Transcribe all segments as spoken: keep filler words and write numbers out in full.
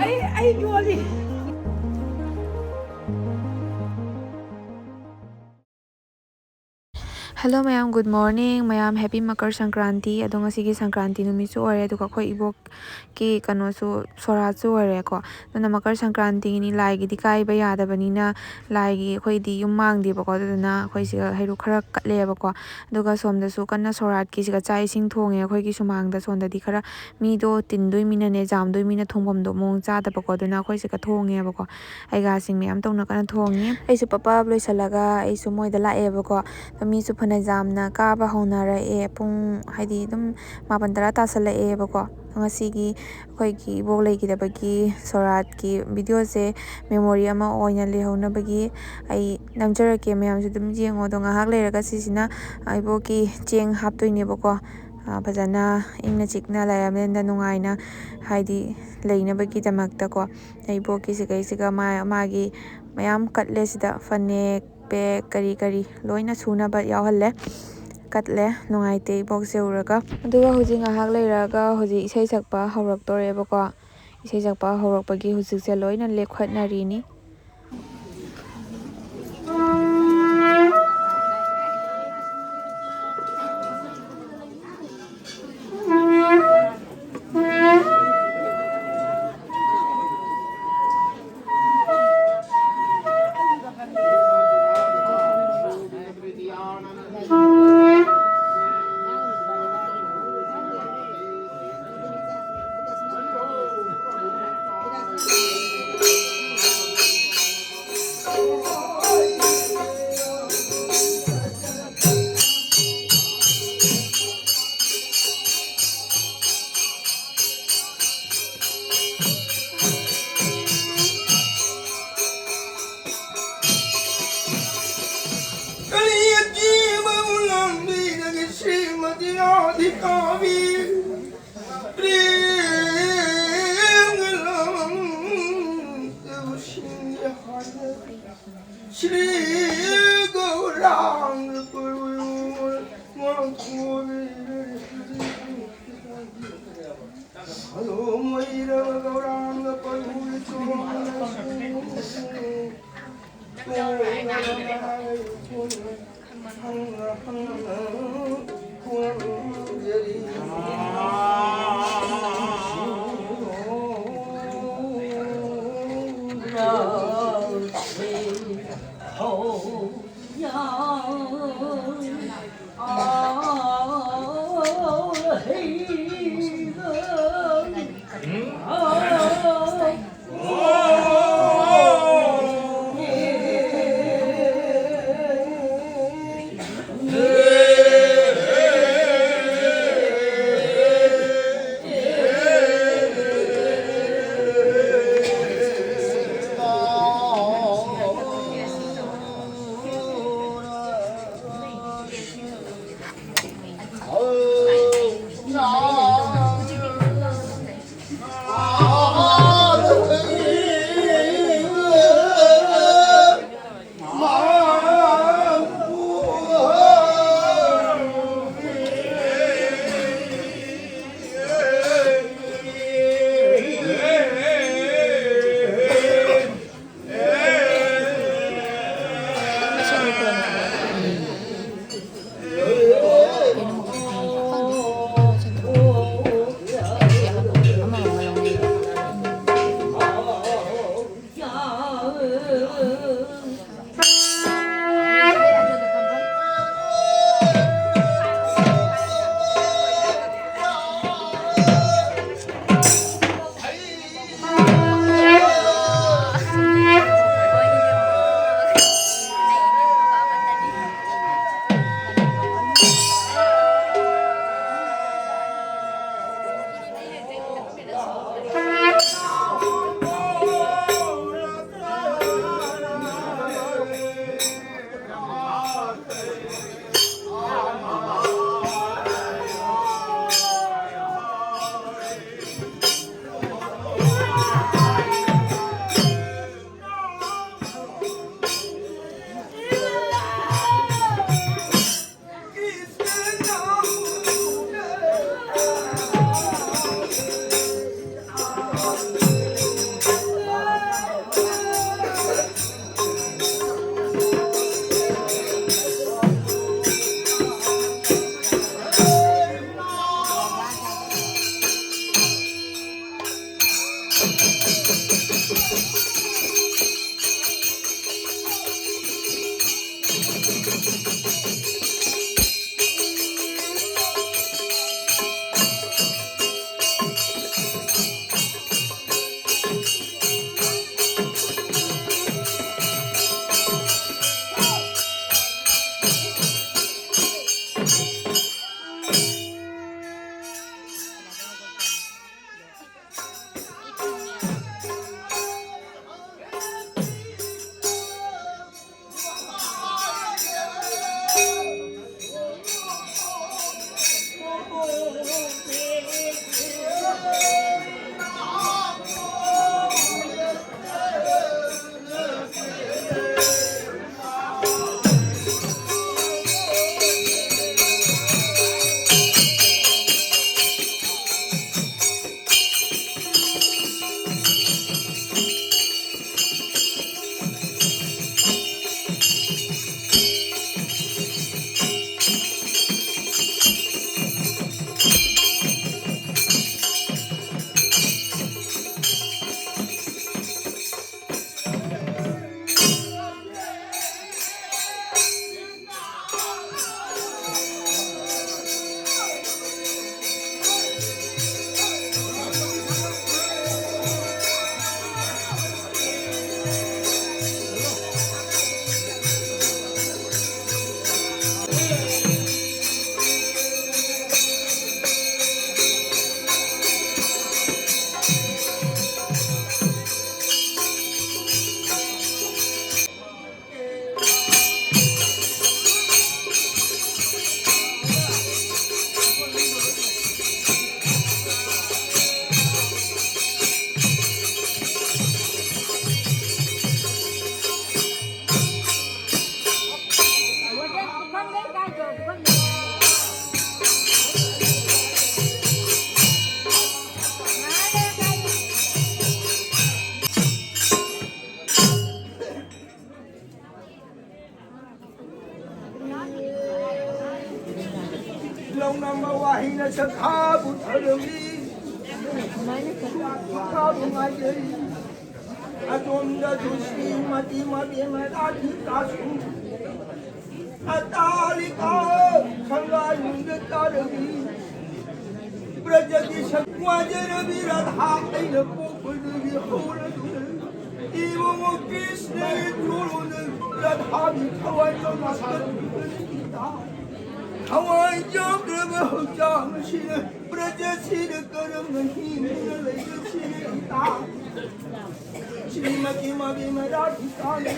ꯑꯩ, ꯑꯩ ꯌꯣꯜꯂꯤ꯫ Hello ꯃꯌꯥꯝ, good morning꯫ ꯃꯌꯥꯝ happy ꯃꯀꯔ ꯁꯪꯀ꯭ꯔꯥꯟꯇꯤ꯫ ꯑꯗꯣ ꯉꯁꯤꯒꯤ ꯁꯪꯀ꯭ꯔꯥꯟꯇꯤ ꯅꯨꯃꯤꯠꯁꯨ ꯑꯣꯏꯔꯦ, ꯑꯗꯨꯒ ꯑꯩꯈꯣꯏ ꯏꯕꯣꯛꯀꯤ ꯀꯩꯅꯣꯁꯨ, ꯁꯣꯔꯥꯠꯁꯨ ꯑꯣꯏꯔꯦꯀꯣ꯫ ꯑꯗꯨꯅ ꯃꯀꯔ ꯁꯪꯀ꯭ꯔꯥꯟꯇꯤꯅꯤ, ꯂꯥꯏꯒꯤꯗꯤ ꯀꯥꯏꯕ ꯌꯥꯗꯕꯅꯤꯅ, ꯂꯥꯏꯒꯤ ꯑꯩꯈꯣꯏꯗꯤ ꯌꯨꯝ ꯃꯥꯡꯗꯦꯕꯀꯣ, ꯑꯗꯨꯗꯨꯅ ꯑꯩꯈꯣꯏ ꯁꯤꯒ ꯍꯩꯔꯨꯛ ꯈꯔ ꯀꯠꯂꯦꯕꯀꯣ꯫ ꯑꯗꯨꯒ ꯁꯣꯝꯗꯁꯨ ꯀꯟꯅ ꯁꯣꯔꯥꯠꯀꯤꯁꯤꯒ ꯆꯥꯛ ꯏꯁꯤꯡ ꯊꯣꯡꯉꯦ꯫ ꯑꯩꯈꯣꯏꯒꯤ ꯁꯨꯃꯥꯡꯗ ꯁꯣꯝꯗꯗꯤ ꯈꯔ ꯃꯤꯗꯣ ꯇꯤꯟꯗꯣꯏ ꯃꯤꯅꯅꯦ, ꯖꯥꯝꯗꯣꯏ ꯃꯤꯅ ꯊꯣꯡꯐꯝꯗꯣ ꯃꯑꯣꯡ ꯆꯥꯗꯕꯀꯣ, ꯑꯗꯨꯅ ꯑꯩꯈꯣꯏ ꯁꯤꯒ ꯊꯣꯡꯉꯦꯕꯀꯣ꯫ ꯑꯩꯒꯥꯁꯤꯡ ꯃꯌꯥꯝ ꯇꯧꯅ ꯀꯟꯅ ꯊꯣꯡꯉꯤ꯫ ꯑꯩꯁꯨ ꯄꯞ ꯄꯞ ꯂꯣꯏꯁꯤꯜꯂꯒ ꯑꯩꯁꯨ ꯃꯣꯏꯗ ꯂꯥꯛꯑꯦꯕꯀꯣ꯫ ꯑꯗꯣ ꯃꯤꯁꯨ ꯐꯅ ꯌꯥꯝꯅ ꯀꯥꯕ ꯍꯧꯅꯔꯛꯑꯦ꯫ ꯄꯨꯡ ꯍꯥꯏꯗꯤ ꯑꯗꯨꯝ ꯃꯥꯄꯟ ꯇꯔꯥ ꯇꯥꯁꯜꯂꯛꯑꯦꯕꯀꯣ꯫ ꯉꯁꯤꯒꯤ ꯑꯩꯈꯣꯏꯒꯤ ꯏꯕꯣꯛ ꯂꯩꯈꯤꯗꯕꯒꯤ ꯁꯣꯔꯥꯠꯀꯤ ꯚꯤꯗꯤꯑꯣꯁꯦ memory ꯑꯃ ꯑꯣꯏꯅ ꯂꯩꯍꯧꯅꯕꯒꯤ ꯑꯩ ꯅꯝꯖꯔꯛꯀꯦ꯫ ꯃꯌꯥꯝꯁꯨ ꯑꯗꯨꯝ ꯌꯦꯡꯉꯣ꯫ ꯑꯗꯣ ꯉꯥꯏꯍꯥꯛ ꯂꯩꯔꯒ ꯁꯤꯁꯤꯅ ꯏꯕꯣꯛꯀꯤ ꯆꯦꯡ ꯍꯥꯞꯇꯣꯏꯅꯦꯕꯀꯣ꯫ ꯐꯖꯅ ꯏꯪꯅ ꯆꯤꯛꯅ ꯂꯩꯔꯕꯅꯤꯅ ꯅꯨꯡꯉꯥꯏꯅ ꯍꯥꯏꯗꯤ ꯂꯩꯅꯕꯒꯤꯗꯃꯛꯇꯀꯣ꯫ ꯏꯕꯣꯛꯀꯤ ꯁꯤꯈꯩꯁꯤꯒ ꯃꯥ-, ꯃꯥꯒꯤ ꯃꯌꯥꯝ ꯀꯠꯂꯦ ꯁꯤꯗ, ꯐꯅꯦꯛ, ꯕꯦꯛ, ꯀꯔꯤ ꯀꯔꯤ ꯂꯣꯏꯅ ꯁꯨꯅꯕ ꯌꯥꯎꯍꯜꯂꯦ꯫ ꯀꯠꯂꯦ, ꯅꯨꯡꯉꯥꯏꯇꯦ ꯏꯕꯣꯛꯁꯦ ꯎꯔꯒ꯫ ꯑꯗꯨꯒ ꯍꯧꯖꯤꯛ ꯉꯥꯏꯍꯥꯛ ꯂꯩꯔꯒ ꯍꯧꯖꯤꯛ ꯏꯁꯩ ꯁꯛꯄ ꯍꯧꯔꯛꯇꯣꯔꯦꯕꯀꯣ꯫ ꯏꯁꯩ ꯁꯛꯄ ꯍꯧꯔꯛꯄꯒꯤ ꯍꯧꯖꯤꯛꯁꯦ ꯂꯣꯏꯅ ꯂꯦꯞꯈꯠꯅꯔꯤꯅꯤ꯫ ꯀꯂꯤꯌꯨꯒꯤ ꯃꯩꯕꯨ ꯂꯥꯡꯕꯤꯗꯒꯤ ꯁ꯭ꯔꯤꯃꯇꯤ ꯔꯥꯙꯤꯀꯥꯕꯤ ꯄ꯭ꯔꯦꯝ श्री गौरांग गौरांग ꯊꯥꯕꯨ ꯊꯔꯝꯂꯤ, ꯊꯥꯕꯨ ꯉꯥꯏꯖꯔꯤ꯫ ꯑꯗꯣꯝꯗꯁꯨ ꯁ꯭ꯔꯤꯃꯇꯤ ꯃꯕꯦꯝꯃ ꯔꯥꯙꯤꯀꯥꯁꯨ ꯑꯇꯥꯂꯤꯀꯥ ꯁꯪꯒꯥꯏ ꯅꯨꯡꯗ ꯇꯥꯔꯕꯤ꯫ ꯕ꯭ꯔꯖꯒꯤ ꯁꯛ ꯋꯥꯖꯔꯕꯤ ꯔꯥꯙꯥ ꯑꯩꯅ ꯄꯣꯛꯄꯗꯒꯤ ꯍꯧꯔꯗꯨꯅ ꯏꯕꯨꯡꯉꯣ ꯀ꯭ꯔꯤꯁꯅꯒꯤ ꯆꯣꯂꯣꯝꯗ ꯔꯥꯙꯥꯒꯤ ꯊꯋꯥꯏ ꯆꯪꯂꯛꯄꯗꯒꯤ ꯊꯋꯥꯏ ꯆꯪꯗ꯭ꯔꯕ ꯍꯛꯆꯥꯡ ꯑꯁꯤꯅ ꯕ꯭ꯔꯖꯁꯤꯗ ꯀꯔꯝꯅ ꯍꯤꯡꯗꯨꯅ ꯂꯩꯕꯁꯤꯒꯤ ꯏꯇꯥ? ꯁ꯭ꯔꯤꯃꯇꯤ ꯃꯕꯦꯝꯃ ꯔꯥꯙꯤꯀꯥꯅ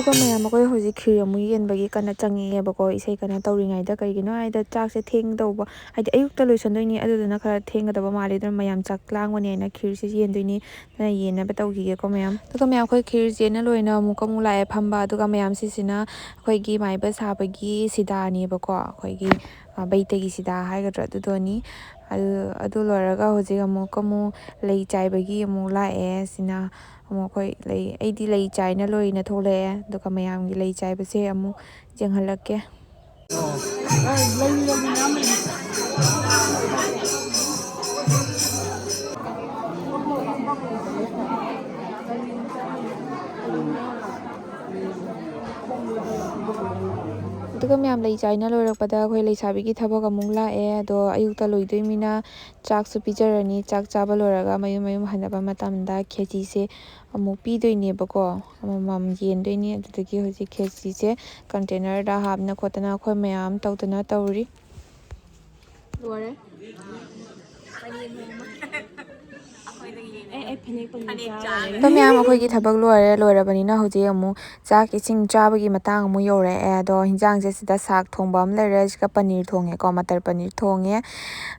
ꯑꯗꯨꯒ ꯃꯌꯥꯝ, ꯑꯩꯈꯣꯏ ꯍꯧꯖꯤꯛ ꯈꯤꯔ ꯑꯃꯨꯛ ꯌꯦꯟꯕꯒꯤ ꯀꯟꯅ ꯆꯪꯉꯛꯑꯦꯕꯀꯣ, ꯏꯁꯩ ꯀꯟꯅ ꯇꯧꯔꯤꯉꯩꯗ꯫ ꯀꯩꯒꯤꯅꯣ ꯍꯥꯏꯗ ꯆꯥꯛꯁꯦ ꯊꯦꯡꯗꯧꯕ, ꯍꯥꯏꯗꯤ ꯑꯌꯨꯛꯇ ꯂꯣꯏꯁꯟꯗꯣꯏꯅꯤ, ꯑꯗꯨꯗꯨꯅ ꯈꯔ ꯊꯦꯡꯒꯗꯕ ꯃꯥꯜꯂꯦ꯫ ꯑꯗꯨꯅ ꯃꯌꯥꯝ ꯆꯥꯛ ꯂꯥꯡꯕꯅꯦꯅ ꯈꯤꯔꯁꯦ ꯌꯦꯟꯗꯣꯏꯅꯤ꯫ ꯑꯗꯨꯅ ꯌꯦꯟꯅꯕ ꯇꯧꯈꯤꯒꯦꯀꯣ ꯃꯌꯥꯝ꯫ ꯑꯗꯨꯒ ꯃꯌꯥꯝ, ꯑꯩꯈꯣꯏ ꯈꯤꯔ ꯆꯦꯟꯅ ꯂꯣꯏꯅ ꯑꯃꯨꯛꯀ ꯑꯃꯨꯛ ꯂꯥꯛꯑꯦ ꯐꯝꯕ꯫ ꯑꯗꯨꯒ ꯃꯌꯥꯝ, ꯁꯤꯁꯤꯅ ꯑꯩꯈꯣꯏꯒꯤ ꯃꯥꯏꯕ ꯁꯥꯕꯒꯤ ꯁꯤꯗꯥꯅꯦꯕꯀꯣ, ꯑꯩꯈꯣꯏꯒꯤ, ꯑ, ꯕꯩꯇꯒꯤ ꯁꯤꯗꯥ ꯍꯥꯏꯒꯗ꯭ꯔꯥ, ꯑꯗꯨꯗꯣꯅꯤ꯫ ꯑꯗꯨ, ꯑꯗꯨ ꯂꯣꯏꯔꯒ ꯍꯧꯖꯤꯛ ꯑꯃꯨꯛꯀ ꯑꯃꯨꯛ ꯂꯩ ꯆꯥꯏꯕꯒꯤ ꯑꯃꯨꯛ ꯂꯥꯛꯑꯦ꯫ ꯁꯤꯅ ꯑꯃꯨꯛ ꯑꯩꯈꯣꯏ ꯂꯩ, ꯑꯩꯗꯤ ꯂꯩ ꯆꯥꯏꯅ ꯂꯣꯏꯅ ꯊꯣꯛꯂꯛꯑꯦ꯫ ꯑꯗꯨꯒ ꯃꯌꯥꯝꯒꯤ ꯂꯩ ꯆꯥꯏꯕꯁꯦ ꯑꯃꯨꯛ ꯌꯦꯡꯍꯜꯂꯛꯀꯦ꯫ ꯑꯗꯨꯒ ꯃꯌꯥꯝ, ꯂꯩ ꯆꯥꯏꯅ ꯂꯣꯏꯔꯛꯄꯗ ꯑꯩꯈꯣꯏ ꯂꯩꯁꯥꯕꯤꯒꯤ ꯊꯕꯛ ꯑꯃꯨꯛ ꯂꯥꯛꯑꯦ꯫ ꯑꯗꯣ ꯑꯌꯨꯛꯇ ꯂꯣꯏꯗꯣꯏꯃꯤꯅ ꯆꯥꯛꯁꯨ ꯄꯤꯖꯔꯅꯤ꯫ ꯆꯥꯛ ꯆꯥꯕ ꯂꯣꯏꯔꯒ ꯃꯌꯨꯝ ꯃꯌꯨꯝ ꯍꯟꯅꯕ ꯃꯇꯝꯗ ꯈꯦꯆꯤꯁꯦ ꯑꯃꯨꯛ ꯄꯤꯗꯣꯏꯅꯦꯕꯀꯣ꯫ ꯑꯃꯃꯝ ꯌꯦꯟꯗꯣꯏꯅꯤ꯫ ꯑꯗꯨꯗꯒꯤ ꯍꯧꯖꯤꯛ ꯈꯦꯆꯤꯁꯦ ꯀꯟꯇꯦꯅꯔꯗ ꯍꯥꯞꯅ ꯈꯣꯠꯇꯅ ꯑꯩꯈꯣꯏ ꯃꯌꯥꯝ ꯇꯧꯗꯅ ꯇꯧꯔꯤ꯫ ꯂꯣꯏꯔꯦ꯫ ꯑꯦ, ꯑꯩ ꯐꯅꯦꯛ ꯄꯨꯟꯕ ꯆꯥꯔꯦ꯫ ꯑꯗꯣ ꯃꯌꯥꯝ, ꯑꯩꯈꯣꯏꯒꯤ ꯊꯕꯛ ꯂꯣꯏꯔꯦ꯫ ꯂꯣꯏꯔꯕꯅꯤꯅ ꯍꯧꯖꯤꯛ ꯑꯃꯨꯛ ꯆꯥꯛ ꯏꯁꯤꯡ ꯆꯥꯕꯒꯤ ꯃꯇꯥꯡ ꯑꯃꯨꯛ ꯌꯧꯔꯛꯑꯦ꯫ ꯑꯗꯣ ꯍꯤꯟꯖꯥꯡꯁꯦ ꯁꯤꯗ ꯁꯥꯛ ꯊꯣꯡꯕ ꯑꯃ ꯂꯩꯔꯦ, ꯁꯤꯒ ꯄꯅꯤꯔ ꯊꯣꯡꯉꯦꯀꯣ, ꯃꯇꯔ ꯄꯅꯤꯔ ꯊꯣꯡꯉꯦ꯫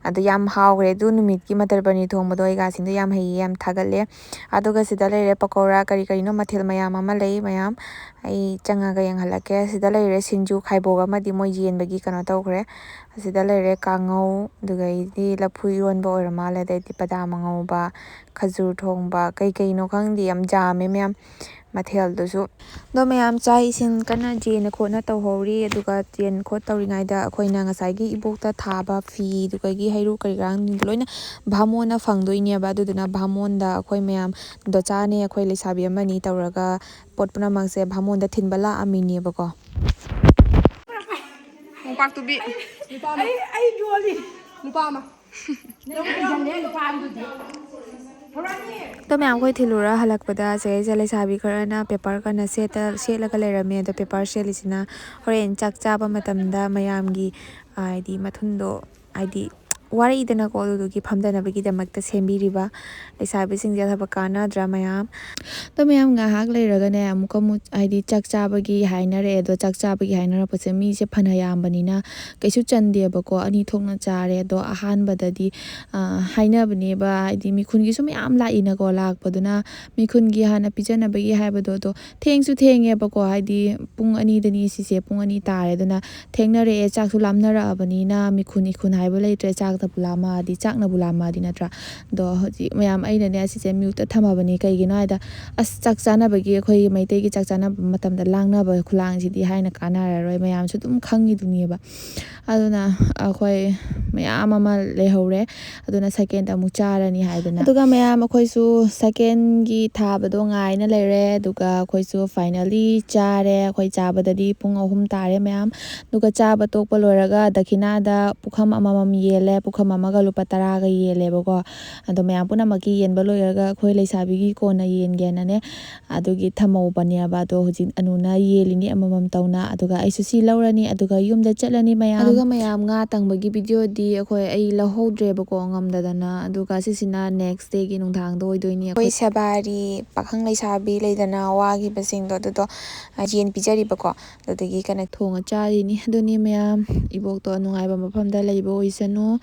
ꯑꯗꯣ ꯌꯥꯝ ꯍꯥꯎꯈ꯭ꯔꯦ ꯑꯗꯨ ꯅꯨꯃꯤꯠꯀꯤ ꯃꯇꯔ ꯄꯅꯤꯔ ꯊꯣꯡꯕꯗꯣ꯫ ꯑꯩꯒꯥꯁꯤꯡꯗꯣ ꯌꯥꯝ ꯍꯩꯌꯦ, ꯌꯥꯝ ꯊꯥꯒꯠꯂꯦ꯫ ꯑꯗꯨꯒ ꯁꯤꯗ ꯂꯩꯔꯦ ꯄꯀꯧꯔꯥ, ꯀꯔꯤ ꯀꯔꯤꯅꯣ ꯃꯊꯦꯜ ꯃꯌꯥꯝ ꯑꯃ ꯂꯩ꯫ ꯃꯌꯥꯝ, ꯑꯩ ꯆꯪꯉꯒ ꯌꯦꯡꯍꯜꯂꯛꯀꯦ꯫ ꯁꯤꯗ ꯂꯩꯔꯦ ꯁꯤꯡꯖꯨ, ꯈꯥꯏꯕꯣꯛ ꯑꯃꯗꯤ ꯃꯣꯏ ꯌꯦꯟꯕꯒꯤ ꯀꯩꯅꯣ ꯇꯧꯈ꯭ꯔꯦ꯫ ꯑꯁꯤꯗ ꯂꯩꯔꯦ ꯀꯥꯡꯉꯧ, ꯑꯗꯨꯗꯒꯤꯗꯤ ꯂꯐꯨ ꯏꯔꯣꯟꯕ ꯑꯣꯏꯔ ꯃꯥꯜꯂꯦ, ꯑꯗꯩꯗꯤ ꯕꯗꯥꯝ ꯑꯉꯧꯕ, ꯈꯖꯨꯔ ꯊꯣꯡꯕ, ꯀꯩ ꯀꯩꯅꯣ ꯈꯪꯗꯦ, ꯌꯥꯝ ꯌꯥꯝꯃꯦ ꯃꯌꯥꯝ ꯃꯊꯦꯜꯗꯨꯁꯨ꯫ ꯑꯗꯣ ꯃꯌꯥꯝ ꯆꯥꯛ ꯏꯁꯤꯡ ꯀꯟꯅ ꯌꯦꯟꯅ ꯈꯣꯠꯅ ꯇꯧꯍꯧꯔꯤ꯫ ꯑꯗꯨꯒ ꯌꯦꯟ ꯈꯣꯠ ꯇꯧꯔꯤꯉꯩꯗ ꯑꯩꯈꯣꯏꯅ ꯉꯁꯥꯏꯒꯤ ꯏꯕꯣꯛꯇ ꯊꯥꯕ ꯐꯤ, ꯑꯗꯨꯗꯒꯤ ꯍꯩꯔꯨꯛ ꯀꯔꯤ ꯀꯔꯥꯡ ꯂꯣꯏꯅ ꯚꯥꯃꯣꯟꯅ ꯐꯪꯗꯣꯏꯅꯦꯕ꯫ ꯑꯗꯨꯗꯨꯅ ꯚꯥꯃꯣꯟꯗ ꯑꯩꯈꯣꯏ ꯃꯌꯥꯝ, ꯗꯣꯆꯥꯅꯦ ꯑꯩꯈꯣꯏ ꯂꯩꯁꯥꯕꯤ ꯑꯃꯅꯤ ꯇꯧꯔꯒ ꯄꯣꯠ ꯄꯨꯝꯅꯃꯛꯁꯦ ꯚꯥꯃꯣꯟꯗ ꯊꯤꯟꯕ ꯂꯥꯛꯑꯝꯃꯤꯅꯦꯕꯀꯣ꯫ ꯃꯣꯝꯄꯥꯛꯇꯨꯕꯤ꯫ ꯅꯨꯄꯥ ꯑꯃ꯫ ꯑꯩ, ꯑꯩ ꯌꯣꯜꯂꯤ꯫ ꯅꯨꯄꯥ ꯑꯃ꯫ ꯅꯪ ꯏꯟꯖꯜꯂꯦ ꯅꯨꯄꯥ ꯑꯃꯗꯨꯗꯤ꯫ ꯊꯧꯔꯥꯅꯤ꯫ ꯑꯗꯣ ꯃꯌꯥꯝ ꯑꯩꯈꯣꯏ ꯊꯤꯜꯂꯨꯔ ꯍꯜꯂꯛꯄꯗ ꯁꯤꯗꯩꯁꯤꯗ ꯂꯩꯁꯥꯕꯤ ꯈꯔꯅ ꯄꯦꯄꯔ ꯀꯟꯅ ꯁꯦꯠꯇ-, ꯁꯦꯠꯂꯒ ꯂꯩꯔꯝꯃꯦ꯫ ꯑꯗꯣ ꯄꯦꯄꯔ ꯁꯦꯠꯂꯤꯁꯤꯅ ꯍꯣꯔꯦꯟ ꯆꯥꯛ ꯆꯥꯕ ꯃꯇꯝꯗ ꯃꯌꯥꯝꯒꯤ, ꯍꯥꯏꯗꯤ ꯃꯊꯨꯟꯗꯣ, ꯍꯥꯏꯗꯤ ꯋꯥꯔꯛꯏꯗꯅꯀꯣ, ꯑꯗꯨꯗꯨꯒꯤ ꯐꯝꯊꯅꯕꯒꯤꯗꯃꯛꯇ ꯁꯦꯝꯕꯤꯔꯤꯕ꯫ ꯂꯩꯁꯥꯕꯤꯁꯤꯡꯁꯦ ꯊꯕꯛ ꯀꯥꯟꯅꯗ꯭ꯔꯥ ꯃꯌꯥꯝ? ꯑꯗꯣ ꯃꯌꯥꯝ ꯉꯥꯏꯍꯥꯛ ꯂꯩꯔꯒꯅꯦ, ꯑꯃꯨꯛꯀ ꯑꯃꯨꯛ ꯍꯥꯏꯗꯤ ꯆꯥꯛ ꯆꯥꯕꯒꯤ ꯍꯥꯏꯅꯔꯛꯑꯦ꯫ ꯑꯗꯣ ꯆꯥꯛ ꯆꯥꯕꯒꯤ ꯍꯥꯏꯅꯔꯛꯄꯁꯦ ꯃꯤꯁꯦ ꯐꯅ ꯌꯥꯝꯕꯅꯤꯅ ꯀꯩꯁꯨ ꯆꯟꯗꯦꯕꯀꯣ꯫ ꯑꯅꯤ ꯊꯣꯛꯅ ꯆꯥꯔꯦ꯫ ꯑꯗꯣ ꯑꯍꯥꯟꯕꯗꯗꯤ, ꯑ, ꯍꯥꯏꯅꯕꯅꯦꯕ, ꯍꯥꯏꯗꯤ ꯃꯤꯈꯨꯟꯒꯤꯁꯨ ꯃꯌꯥꯝ ꯂꯥꯛꯏꯅꯀꯣ꯫ ꯂꯥꯛꯄꯗꯨꯅ ꯃꯤꯈꯨꯟꯒꯤ ꯍꯥꯟꯅ ꯄꯤꯖꯅꯕꯒꯤ ꯍꯥꯏꯕꯗꯣ, ꯑꯗꯣ ꯊꯦꯡꯁꯨ ꯊꯦꯡꯉꯦꯕꯀꯣ, ꯍꯥꯏꯗꯤ ꯄꯨꯡ ꯑꯅꯤꯗꯅꯤ ꯁꯤꯁꯦ, ꯄꯨꯡ ꯑꯅꯤ ꯇꯥꯔꯦ꯫ ꯑꯗꯨꯅ ꯊꯦꯡꯅꯔꯛꯑꯦ, ꯆꯥꯛꯁꯨ ꯂꯥꯝꯅꯔꯛꯑꯕꯅꯤꯅ ꯃꯤꯈꯨꯟ ꯏꯈꯨꯟ ꯍꯥꯏꯕ ꯂꯩꯇ꯭ꯔꯦ꯫ ꯆꯥꯛꯇꯕꯨ ꯂꯥꯝꯃꯛꯑꯗꯤ, ꯆꯥꯛꯅꯕꯨ ꯂꯥꯝꯃꯛꯑꯗꯤ, ꯅꯠꯇ꯭ꯔꯥ? ꯑꯗꯣ ꯍꯧꯖꯤꯛ ꯃꯌꯥꯝ, ꯑꯩꯅꯅꯦ ꯑꯁꯤꯁꯦ mute ꯇ ꯊꯝꯃꯕꯅꯤ꯫ ꯀꯩꯒꯤꯅꯣ ꯍꯥꯏꯗ, ꯑꯁ, ꯆꯥꯛ ꯆꯥꯅꯕꯒꯤ, ꯑꯩꯈꯣꯏ ꯃꯩꯇꯩꯒꯤ ꯆꯥꯛ ꯆꯥꯅꯕ ꯃꯇꯝꯗ ꯂꯥꯡꯅꯕ ꯈꯨꯂꯥꯡꯁꯤꯗꯤ ꯍꯥꯏꯅ ꯀꯥꯟꯅꯔꯔꯣꯏ, ꯃꯌꯥꯝꯁꯨ ꯑꯗꯨꯝ ꯈꯪꯉꯤꯗꯨꯅꯦꯕ꯫ ꯑꯗꯨꯅ ꯑꯩꯈꯣꯏ ꯃꯌꯥꯝ ꯑꯃ ꯂꯩꯍꯧꯔꯦ꯫ ꯑꯗꯨꯅ second ꯑꯃꯨꯛ ꯆꯥꯔꯅꯤ ꯍꯥꯏꯗꯅ꯫ ꯑꯗꯨꯒ ꯃꯌꯥꯝ ꯑꯩꯈꯣꯏꯁꯨ second ꯒꯤ ꯊꯥꯕꯗꯣ ꯉꯥꯏꯅ ꯂꯩꯔꯦ꯫ ꯑꯗꯨꯒ ꯑꯩꯈꯣꯏꯁꯨ finally ꯆꯥꯔꯦ꯫ ꯑꯩꯈꯣꯏ ꯆꯥꯕꯗꯗꯤ ꯄꯨꯡ ꯑꯍꯨꯝ ꯇꯥꯔꯦ ꯃꯌꯥꯝ꯫ ꯑꯗꯨꯒ ꯆꯥꯕ ꯇꯣꯛꯄ ꯂꯣꯏꯔꯒ ꯗꯈꯤꯅꯥꯗ ꯄꯨꯈꯝ ꯑꯃꯃꯝ ꯌꯦꯜꯂꯦ꯫ ꯄꯨꯈꯝ ꯑꯃꯒ ꯂꯨꯄꯥ ꯇꯔꯥꯒ ꯌꯦꯜꯂꯦꯕꯀꯣ꯫ ꯑꯗꯣ ꯃꯌꯥꯝ ꯄꯨꯝꯅꯃꯛꯀꯤ ꯌꯦꯟꯕ ꯂꯣꯏꯔꯒ ꯑꯩꯈꯣꯏ ꯂꯩꯁꯥꯕꯤꯒꯤ ꯀꯣꯟꯅ ꯌꯦꯟꯒꯦꯅꯅꯦ, ꯑꯗꯨꯒꯤ ꯊꯝꯍꯧꯕꯅꯦꯕ꯫ ꯑꯗꯣ ꯍꯧꯖꯤꯛ ꯑꯅꯨꯅ ꯌꯦꯜꯂꯤꯅꯤ ꯑꯃꯃꯝ ꯇꯧꯅ꯫ ꯑꯗꯨꯒ ꯑꯩꯁꯨ ꯁꯤ ꯂꯧꯔꯅꯤ, ꯑꯗꯨꯒ ꯌꯨꯝꯗ ꯆꯠꯂꯅꯤ ꯃꯌꯥꯝ꯫ ꯑꯗꯨꯒ ꯃꯌꯥꯝ, ꯉꯥ ꯇꯪꯕꯒꯤ video ꯗꯤ ꯑꯩꯈꯣꯏ, ꯑꯩ ꯂꯧꯍꯧꯗ꯭ꯔꯦꯕꯀꯣ ꯉꯝꯗꯗꯅ꯫ ꯑꯗꯨꯒ ꯁꯤꯁꯤꯅ next day ꯒꯤ ꯅꯨꯡꯗꯥꯡꯗ ꯑꯣꯏꯗꯣꯏꯅꯤ꯫ ꯑꯩꯈꯣꯏ ꯑꯩꯈꯣꯏ ꯁꯦꯕꯥꯔꯤ ꯄꯥꯈꯪ ꯂꯩꯁꯥꯕꯤ ꯂꯩꯗꯅ ꯋꯥꯈꯤꯕꯁꯤꯡꯗꯣ, ꯑꯗꯨꯗꯣ ꯌꯦꯟ ꯄꯤꯖꯔꯤꯕꯀꯣ꯫ ꯑꯗꯨꯗꯒꯤ ꯀꯩꯅꯣ ꯊꯣꯡꯉ ꯆꯥꯔꯤꯅꯤ꯫ ꯑꯗꯨꯅꯤ ꯃꯌꯥꯝ, ꯏꯕꯣꯛꯇꯣ ꯅꯨꯡꯉꯥꯏꯕ ꯃꯐꯝꯗ ꯂꯩꯕ ꯑꯣꯏꯁꯅꯨ꯫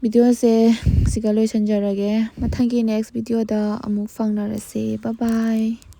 Video ꯁꯦ ꯁꯤꯒ ꯂꯣꯏꯁꯤꯟꯖꯔꯒꯦ꯫ ꯃꯊꯪꯒꯤ next video ꯗ ꯑꯃꯨꯛ ꯐꯪꯅꯔꯁꯦ꯫ Bye bye꯫